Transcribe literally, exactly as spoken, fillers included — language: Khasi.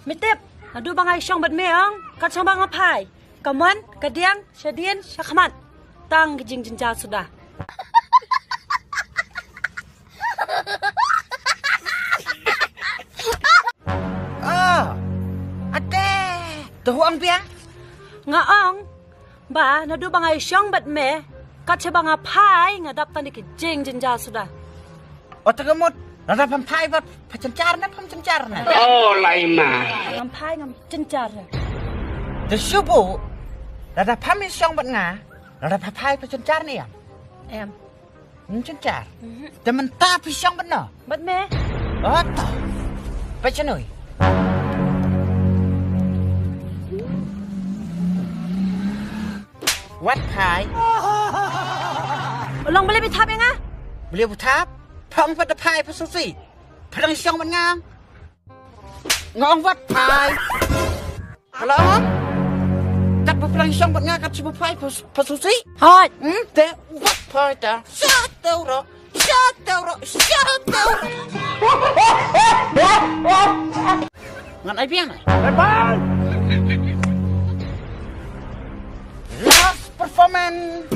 Me tip, naduh ba nga ïashong bad me ong, kat shaba nga phai, ka mon ka diang shadien shakhmat, tang ki jingjynjar suda. Oh, ate, to ong biang? Nga ong ba naduh ba nga ïashong bad me, kat shaba nga phai nga dap tang da ki jingjynjar suda. Ota ka mut, lada pham phai ba pha jynjar ne pham jynjar ne? Oh, Laima. Ngam phai ngam jynjar ne. Te shubu, lada pham ïashong bad nga, lada pha phai pha jynjar ne em? Em. Ngam jynjar. Te mynta phi shong bad no? Bad me. Ota. Pha shanui. Wat phai. Long bele bi thap ïa nga. Bele bu thap. Phong pat da phai pha susi. Pha dang shong bad nga. Nga ong wat phai. Halo. Kat ba pha dang shong bad nga kat shu bu phai pha susi. Hoi. Hmm, te wat phai ta. Sha teu ro. Sha teu ro. Sha teu ro. Ngan ai biang na. Last performance.